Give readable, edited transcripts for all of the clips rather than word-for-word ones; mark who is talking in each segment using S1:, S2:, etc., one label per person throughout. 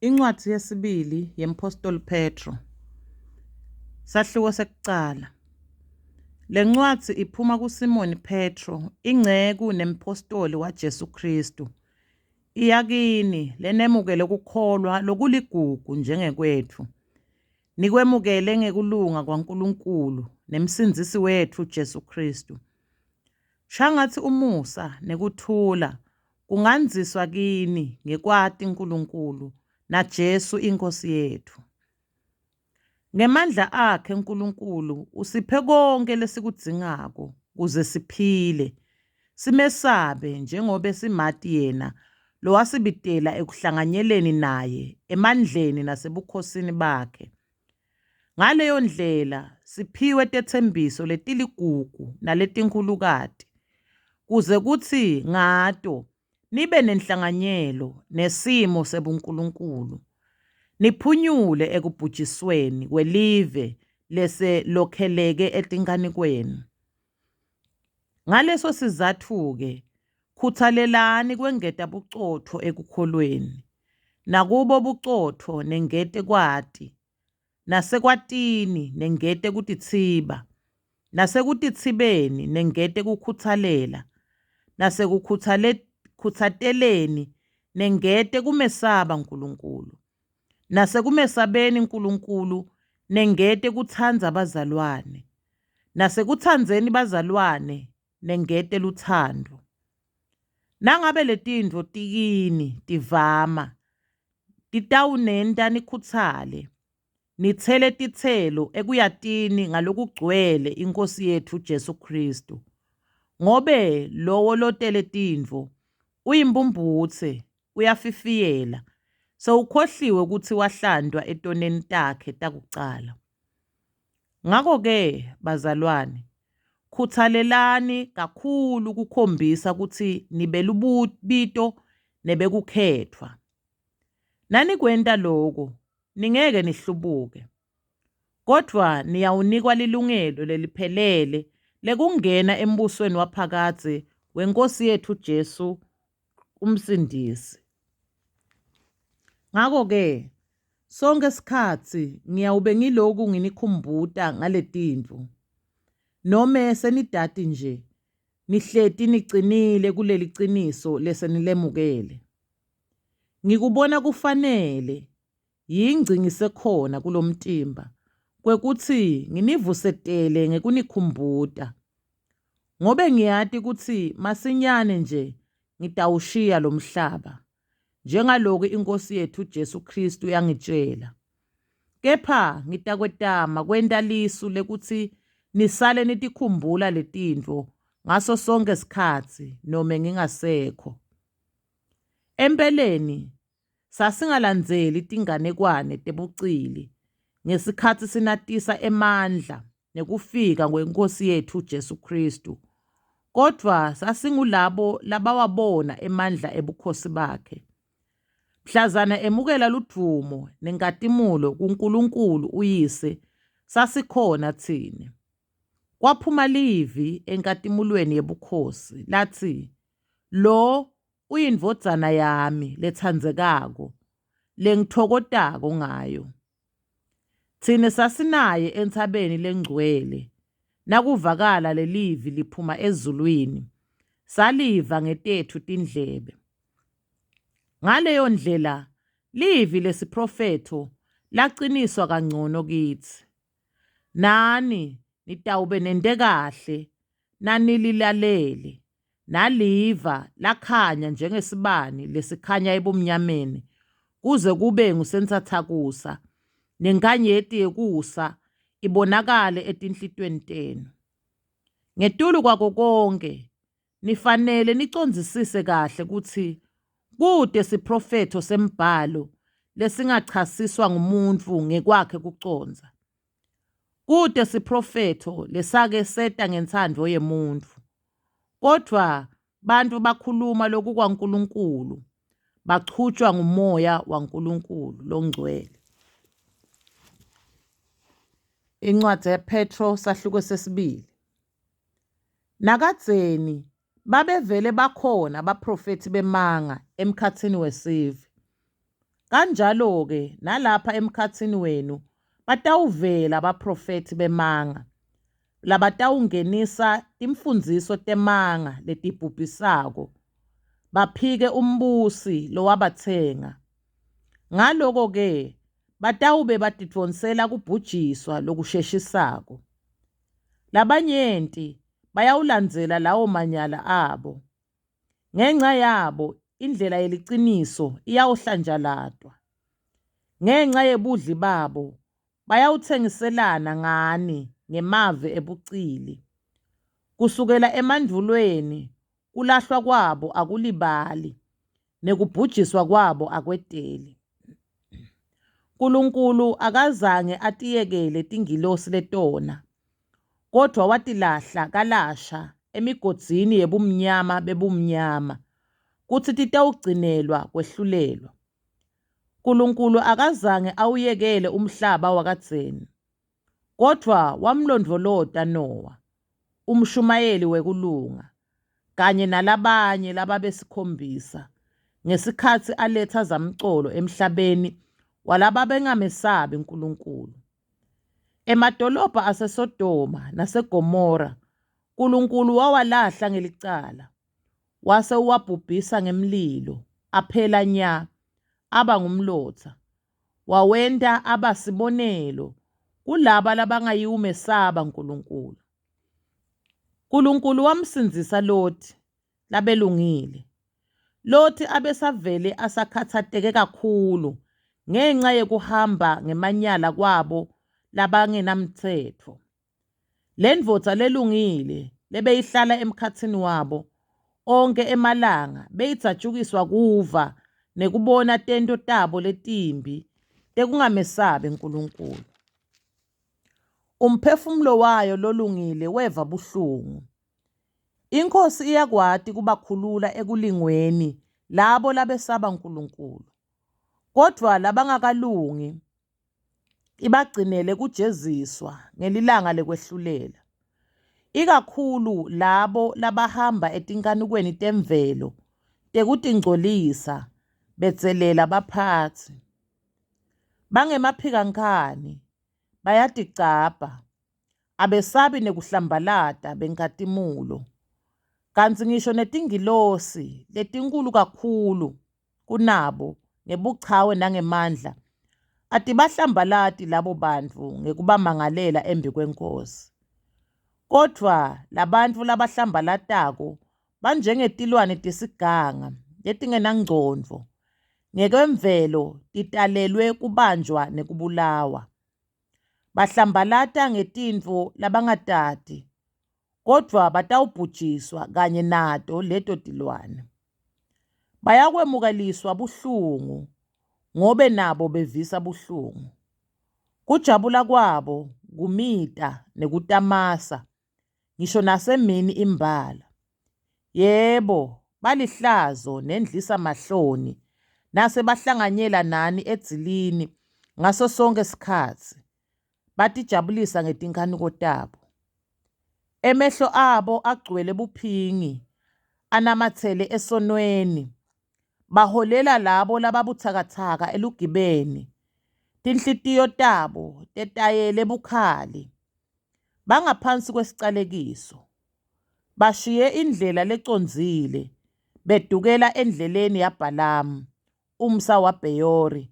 S1: Incwadzi yesibili yemphostoli Phetro. Sahluko sekucala. Lencwadzi iphuma kuSimoni Phetro, inceku nemphostoli waJesu Khristu. Iya kini lenemukele kukholwa lokuligugu njengekwetfu. Nikwemukele ngekulunga kwaNkulunkulu neMsindzisi wetfu Jesu Khristu. Shangatsi umusa nekuthula kungandziswa kini ngekwati Nkulunkulu naJesu iNkhosi yetfu. Ngemandla akhe Nkulunkulu usiphe konkhe lesikudzingako kuze siphile, simesabe njengobe simati yena lowasibitela ekuhlanganyeleni naye emandleni nasebukhosini bakhe. Ngaleyo ndlela siphiwe tetsembiso letiligugu naletinkhulukati, kuze kutsi ngato nibe nenhlanganyelo nesimo sebuNkulunkulu, niphunyule ekubhujisweni kwelive lese lokheleke etinkhanikweni. Ngaleso sizatfu-ke, khutsalelani kwengeta bucotfo ekukholweni, nakubo bucotfo nengete kwati, nasekwatini nengete kutitsiba, nasekutitsibeni nengete kukhutsalela, nasekukhutsateleni nengete kumesaba Nkulunkulu, nasekumesabeni Nkulunkulu nengete kutsandza bazalwane, nasekutsandzeni bazalwane nengete lutsandvo. Nangabe letintfo tikini tivama, titawunenta nikhutsale, nitsele titselo ekuyatini ngalokugcwele iNkhosi yetfu Jesu Khristu. Ngobe lowo lotele tintfo uyimphumphutse uyafifiyela, sewukhohliwe kutsi wahlantwa etoneni takhe takucala. Ngako-ke bazalwane, khutsalelani kakhulu kukhombisa kutsi nibelubito nebekukhetfwa. Nanikwenta loko, ningeke nihlubuke. Kodvwa niyawunikwa lilungelo leliphelele lekungena embusweni waphakadze weNkhosi yetfu Jesu uMsindisi. Ngako-ke, sonkhe sikhatsi ngiyawube ngiloku nginikhumbuta ngaletintfo. Nome senitati nje, nihleti nicinile kuleliciniso lesenilemukele. Ngikubona kufanele yingci ngisekhona kulomtimba, kwekutsi nginivusetele ngekunikhumbuta. Ngobe ngiyati kutsi masinyane nje ngitawushiya lomhlaba, njengaloku iNkhosi yetfu Jesu Khristu yangitjela. Kepha ngitakwetama kwenta lisu lekutsi nisale nitikhumbula letintfo ngaso sonkhe sikhatsi nome ngingasekho. Empeleni Sasingalandzeli tinganekwane tebucili ngesikhatsi sinatisa emandla nekufika kweNkhosi yetfu Jesu Khristu, kodvwa sasingulabo labawabona emandla ebukhosi bakhe. Mhlazana emukela ludvumo nenkhatimulo kuNkulunkulu uYise, sasikhona tsine. Kwaphuma livi enkhatimulweni yebukhosi, latsi, Lo UyiNdvodzana yami letsandzekako, lengitfokotako ngayo. Tsine sasinaye entsabeni lengcwele, nakuvakala lelivi liphuma ezulwini, saliva ngetetfu tindlebe. Ngaleyo ndlela livi lesiphrofetho laciniswa kancono kitsi. Nani nitawube nente kahle nanililalele Naliva lakhanya njengesibani lesikhanya ebumnyameni kuze kube ngusentsatsakusa, nenkhanyeti yekusa ibonakale etinhlitiyweni tenu. Ngetulu kwako konkhe, nifanele nicondzisise kahle kutsi kute siphrofetho semBhalo lesingachasiswa ngumuntfu ngekwakhe kucondza. Kute siphrofetho lesake seta ngentsandvo yemuntfu, kodvwa bantfu bakhuluma lokukwaNkulunkulu, bachutjwa nguMoya waNkulunkulu longcwele. Incwadzi yaPhetro sahluko sesibili. Nakadzeni babevele bakhona baphrofethi bemanga emkhatsini wesive. Kanjalo-ke nalapha emkhatsini wenu batawuvela baphrofethi bemanga labatawungenisa timfundziso temanga letibhubhisako, baphike umbusi lowabatsenga. Ngaloko-ke batawube batidvonsela kubhujiswa lokusheshisako. Labanyenti bayawulandzela lawo manyala abo. Ngenca yabo indlela yeliciniso iyawuhlanjalatwa. Ngenca yebudli babo bayawutsengiselana ngani ngemave ebucili. Kusukela emandvulweni kulahlwa kwabo akulibali, nekubhujiswa kwabo akweteli. Nkulunkulu akazange atiyekele tingilosi letona, kodvwa watilahla kalasha emigodzini yebumnyama bebumnyama, kutsi titawugcinelwa kwehlulelwa. Nkulunkulu akazange awuyekele umhlaba wakadzeni, kodvwa wamlondvolota Nowa, umshumayeli wekulunga, kanye nalabanye lababesikhombisa, ngesikhatsi aletsa zamcolo emhlabeni walababengamesabi Nkulunkulu. Emadolobha aseSodoma naseGomora Nkulunkulu wawalahla ngelicala, wase uwabhubhisa ngemlilo, aphela nya, aba ngumlotsa. Wawenta aba sibonelo kulaba labangayiwumesaba Nkulunkulu. Nkulunkulu wamsindzisa Loti, labelungile. Loti abesavele asakhatsateke kakhulu ngenca yekuhamba ngemanyala kwabo labangenamtsetfo. Lendvodza lelungile lebeyihlala emkhatsini wabo onkhe emalanga beyidzatjukiswa kuva nekubona tento tabo letimbi tekungamesabi Nkulunkulu. Umphefumulo wayo lolungile weva buhlungu. Inkhosi iyakwati kubakhulula ekulingweni labo labesaba Nkulunkulu, kodvwa labangakalungi ibagcinele kujeziswa ngelilanga lekwehlulela, ikakhulu labo labahamba etinkhanukweni temvelo tekutingcolisa bedzelela baphatsi. Bangemaphikankhani, bayatigcabha, abesabi nekuhlambalata benkhatimulo, kantsi ngisho netingilosi letinkhulu kakhulu kunabo ngebuchawe nangemandla atibahlambalati labo bantfu ngekubamangalela embikwenkhosi. Kodvwa labantfu labahlambalatako banjengetilwane tesiganga letingenangcondvo, ngekwemvelo titalelwe kubanjwa nekubulawa. Bahlambalata ngetintfo labangatati, kodvwa batawubhujiswa kanye nato leto tilwane. Bayakwemukeliswa buhlungu ngobe nabo bevisa buhlungu. Kujabula kwabo kumita nekutamasa ngisho nasemini imbala. Yebo, balihlazo nendlisa mahloni nase bahlanganyela nani edzilini ngaso sonkhe sikhatsi, batijabulisa ngetinkhanuko tabo. Emehlo abo agcwele buphingi, anamatsele esonweni. Baholela labo lababutsakatsaka elugibeni. Tinhlitiyo tabo tetayele bukhali. Bangaphansi kwesicalekiso. Bashiye indlela lecondzile, bedukela endleleni yaBhalamu, umsa waBheyori,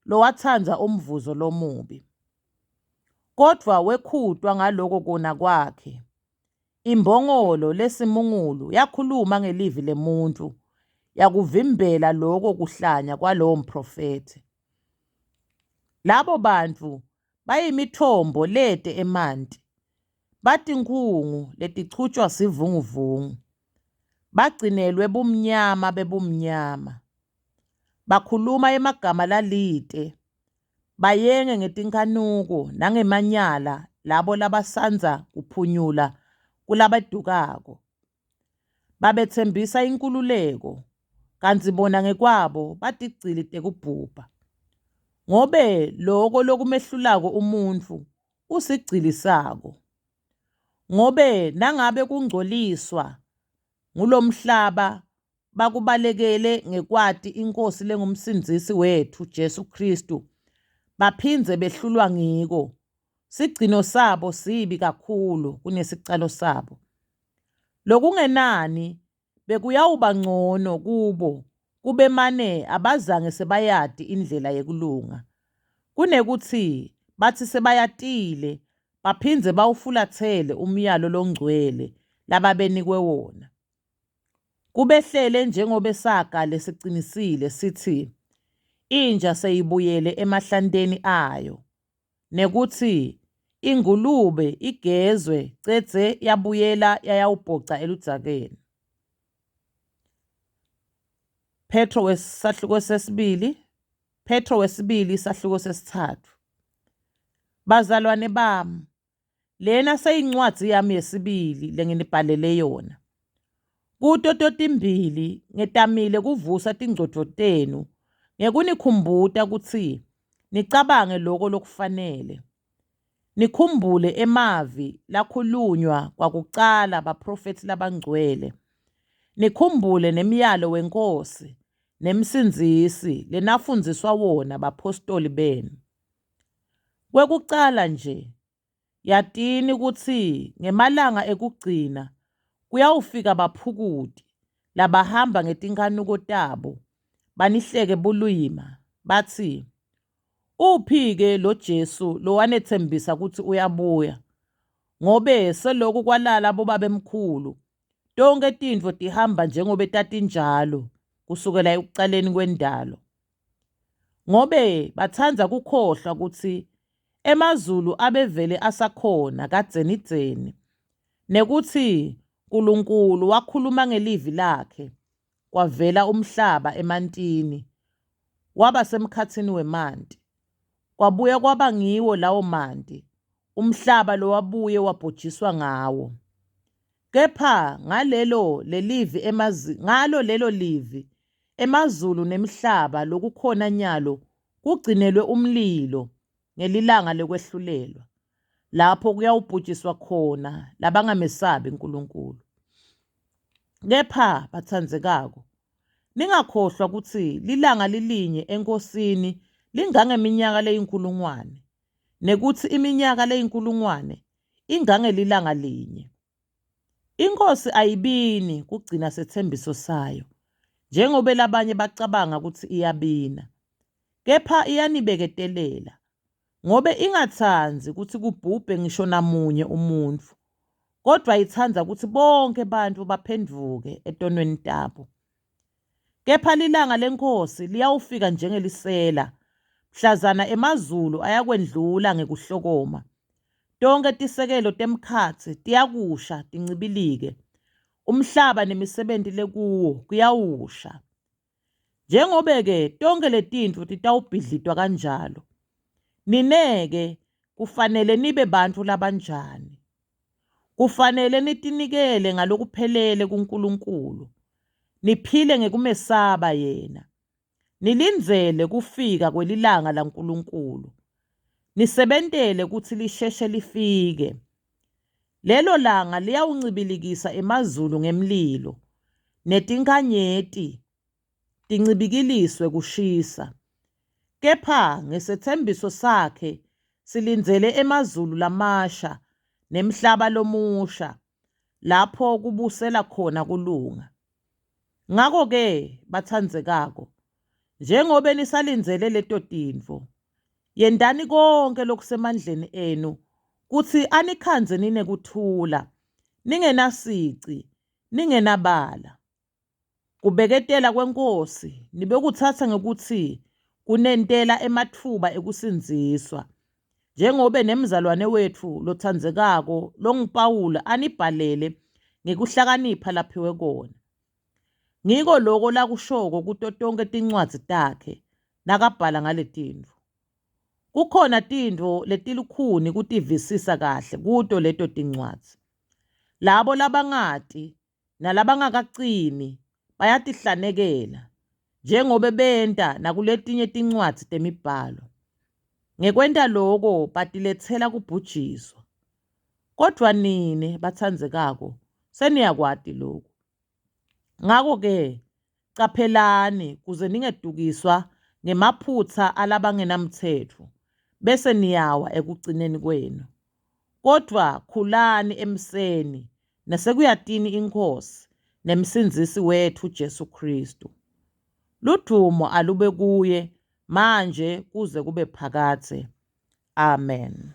S1: lowatsandza umvuzo lomubi. Kodvwa wekhutwa ngaloko kona kwakhe. Imbongolo lesimungulu yakhuluma ngelivi lemuntfu, yakuvimbela loko kuhlanya kwalowo mphrofethi. Labo bantfu bayimitfombo lete emanti, batinkhungu letichutjwa sivunguvungu. Bagcinelwe bumnyama bebumnyama. Bakhuluma emagama lalite, bayenge ngetinkhanuko nangemanyala labo labasandza kuphunyula kulabedukako. Babetsembisa inkhululeko, kantsi bona ngekwabo batigcili tekubhubha. Ngobe loko lokumehlulako umuntfu usigcili sako. Ngobe nangabe kungcoliswa ngulomhlaba. bakubalekele ngekwati iNkhosi lenguMsindzisi wetfu Jesu Khristu, baphindze behlulwa ngiko, sigcino sabo sibi kakhulu kunesicalo sabo. Lokungenani bekuyawuba ncono kubo kube mane abazange sebayati indlela yekulunga, kunekutsi batsi sebayatile baphindze bawufulatsele umyalo longcwele lababenikwe wona. Kubehlele njengobe saga lesicinisile sitsi, Inja seyibuyele emahlanteni ayo, nekutsi ingulube igezwe cedze yabuyela yayawubhoca eludzakeni. Phetro wesahluko sesibili Phetro wesibili sahluko sesitsatfu. Bazalwane bami, Lena seyincwadzi yami yesibili lenginibhalele yona. Kuto totimbili ngetamile kuvusa tingcodvo tenu ngekunikhumbuta kutsi nicabange loko lokufanele. Nikhumbule emavi lakhulunywa kwakucala baphrofethi labangcwele. Nikhumbule nemyalo weNkhosi neMsindzisi lenafundziswa wona baphostoli benu. Kwekucala nje, yatini kutsi ngemalanga ekugcina kuyawufika baphukuti labahamba ngetinkhanuko tabo, banihleke bulima, batsi, Uphi-ke lo Jesu lowanetsembisa kutsi uyabuya? Ngobe seloku kwalala bobabemkhulu, tonkhe tintfo tihamba njengobe tatinjalo kusukela ekucaleni kwendalo. Ngobe batsandza kukhohlwa kutsi emazulu abevele asakhona kadzenidzeni, nekutsi Nkulunkulu wakhuluma ngelivi lakhe, kwavela umhlaba emantini, waba semkhatsini wemanti. Kwabuya kwaba ngiwo lawo manti umhlaba lowabuye wabhujiswa ngawo. Kepha ngalelo lelivi emazi ngalo lelo livi emazulu nemhlaba lokukhona nyalo kugcinelwe umlilo ngelilanga lekwehlulelwa, lapho kuyawubhujiswa khona labangamesabi Nkulunkulu. Kepha batsandzekako, ningakhohlwa kutsi lilanga lilinye eNkhosini lingangeminyaka leyinkhulungwane, nekutsi iminyaka leyinkhulungwane ingangelilanga linye. Inkhosi ayibini kugcina setsembiso sayo, njengobe labanye bacabanga kutsi iyabina. Kepha iyanibeketelela, ngobe ingatsandzi kutsi kubhubhe ngisho namunye umuntfu, kodvwa itsandza kutsi bonkhe bantfu baphendvuke etonweni tabo. Kepha lilanga leNkhosi liyawufika njengelisela, mhlazana emazulu ayakwendlula ngekuhlokoma, tonkhe tisekelo temkhatsi tiyakusha tincibilike, umhlaba nemisebenti lekuwo kuyawusha. Njengobe-ke tonkhe letintfo titawubhidlitwa kanjalo, nine-ke kufanele nibe bantfu labanjani? Kufanele nitinikele ngalokuphelele kuNkulunkulu, niphile ngekumesaba yena, nilindzele kufika kwelilanga laNkulunkulu, nisebentele kutsi lisheshe lifike. Lelo langa liyawuncibilikisa emazulu ngemlilo, netinkhanyeti tincibikiliswe kushisa. Kepha ngesetsembiso sakhe silindzele emazulu lamasha nemhlaba lomusha lapho kubusela khona kulunga. Ngako-ke batsandzekako, njengobe nisalindzele leto tintfo, yentani konkhe lokusemandleni enu kutsi anikhandze ninekuthula, ningenasici, ningenabala. Kubeketela kweNkhosi nibekutsatsa ngekutsi kunentela ematfuba ekusindziswa, njengobe nemzalwane wetfu lotsandzekako longuPawula anibhalele ngekuhlakanipha laphiwe kona. Ngiko loko lakushoko kuto tonkhe tincwadzi takhe nakabhala ngaletintfo. Kukhona tintfo letilukhuni kutivisisa kahle kuto leto tincwadzi. Labo labangati nalabangakacini bayatihlanekela, njengobe benta nakuletinye tincwadzi temiBhalo. Ngekwenta loko batiletsela kubhujiswa. Kodvwa nine, batsandzekako, seniyakwati loku. Ngako-ke, Caphelani kuze ningedukiswa ngemaphutsa alabangenamtsetfo, bese niyawa ekucineni kwenu. Kodvwa khulani emseni nasekuyatini iNkhosi neMsindzisi wetfu Jesu Khristu. Ludvumo alube kuye manje kuze kube phakadze. Amen.